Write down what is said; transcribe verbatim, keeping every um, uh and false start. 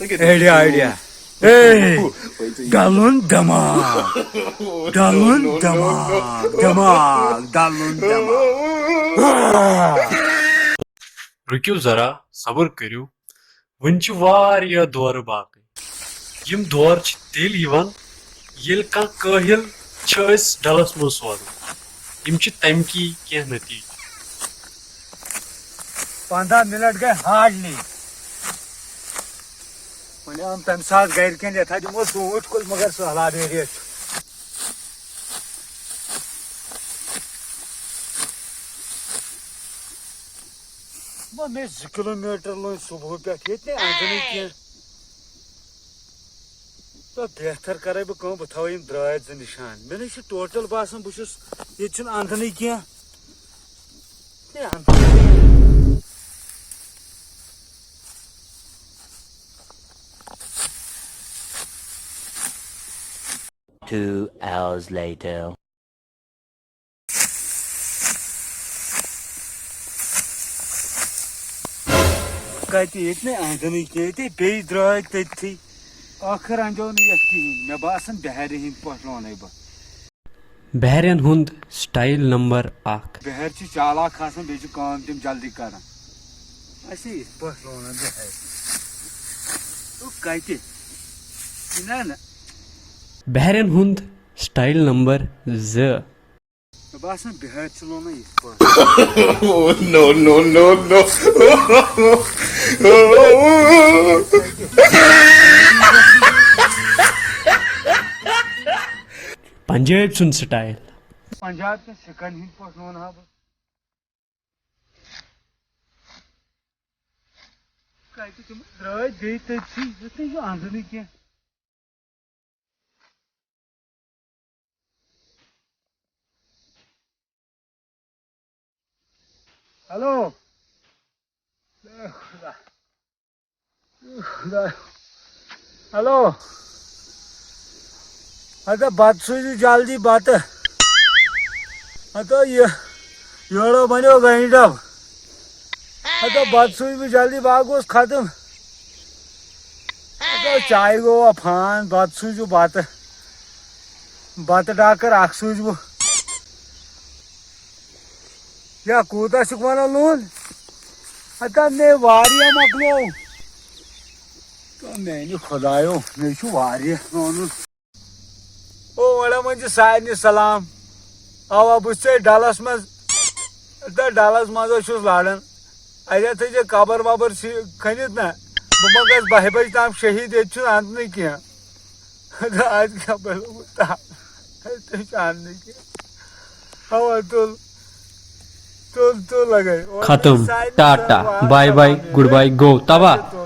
Idea, idea. Hey, ڈلُن دٮ۪ماغ، ڈلُن دٮ۪ماغ، دٮ۪ماغ، ڈلُن دٮ۪ماغ۔ رُکِو ذرا، صبر کٔرِو، وُنہِ چھِ واریاہ دورٕ باقٕے۔ یِم دورٕ چھِ تیٚلہِ یِوان، ییٚلہِ کانٛہہ کٲہِل چھِ أسۍ ڈلس منٛز سوزان۔ یِم چھِ تَمہِ کی کینٛہہ نٔتیٖجہٕ۔ پنٛداہ منٹ گٔے ہارڈلی۔ وۄنۍ آم تَمہِ ساتہٕ گرِکٮ۪ن، یَتھ ہا دِمو ژوٗنٛٹھۍ کُلۍ، مگر سہلابٕے ریٹ چھُ۔ وۄنۍ مےٚ زٕ کِلوٗ میٖٹر لوٚنۍ صُبحہٕ پٮ۪ٹھ، ییٚتہِ نَے اَندٕ نہٕ کینٛہہ۔ تہٕ بہتر کَرَے بہٕ کٲم، بہٕ تھاوَے یِم درٛاتۍ زٕ نِشان۔ مےٚ نَے چھُ ٹوٹل باسان، بہٕ چھُس، ییٚتہِ چھُنہٕ اَندٕ نٕے کینٛہہ۔ ہے، اَندٕ نٕے کینٛہہ۔ Two hours later. کَتہِ ییٚتہِ نَے اَندَنٕے کینٛہہ، ییٚتے بیٚیہِ درٛاے تٔتھی۔ ٲخٕر اَندیو نہٕ یَتھ کِہیٖنۍ۔ مےٚ باسان، بِہارِ ہِنٛدۍ پٲٹھۍ لونَے بہٕ۔ بِہارٮ۪ن ہُنٛد سٹایل نمبر اکھ۔ بِہارۍ چھِ چالاک آسان، بیٚیہِ چھِ کٲم تِم جلدی کران۔ اَسے یِتھ پٲٹھۍ لونان بِہارۍ۔ ہُہ کَتہِ؟ نہ، نہ۔ بِہارٮ۪ن ہُنٛد سٹایل نمبر زٕ۔ مےٚ باسان، بِہارۍ چھِ لونان یِتھ پٲٹھۍ۔ Oh, no, no, no, no. پنجٲبۍ سُنٛد سٹایل۔ پنجاب کٮ۪ن سِکَن ہِنٛدۍ پٲٹھۍ وَنہٕ ہا بہٕ۔ کَتہِ تِم درٛاے بیٚیہِ تٔتھی، یُتھُے یہِ اَنٛدٕ نہٕ کینٛہہ۔ ہیلو۔ ہیلو۔ ہتا بتہٕ سوٗزِو جلدی بتہٕ۔ ہتا یہِ یورٕ بنیو گنڈٕ ڈب۔ ہتا بتہٕ سوٗزِو جلدی، بہٕ ہا گوس ختم۔ ہتا چایہِ گوٚو فان، بتہٕ سوٗزِو بتہٕ۔ بتہٕ ڈاکر اکھ سوٗزِو۔ یا کوٗتاہ چھُکھ وَنان لون؟ ہتا مےٚ واریاہ مۄکلیو۔ تو میانہِ خۄدایو، مےٚ چھُ واریاہ لونُن۔ او وَڑا وۄنۍ چھِ سارنٕے سلام۔ اوا، بہٕ چھُسے ڈلس منٛز۔ تہٕ ڈلس منٛز حظ چھُس لاران۔ اَتہِ تھٲیزِ قبر وبر سی کھٔنِتھ نہ۔ بہٕ ما گژھٕ بَہہِ بجہِ تام شہیٖد، ییٚتہِ چھُنہٕ اَندنٕے کینٛہہ۔ اَتہِ کیٛاہ بَنومُت تاپھ؟ اَتہِ چھُ اَندنٕے کینٛہہ۔ اوا، تُل۔ تُل، تُل لگے۔ ختم۔ سارنٕے ٹاٹا۔ سلام، بائے بائے، سلام۔ گڈ بائے، گو۔ تباہ۔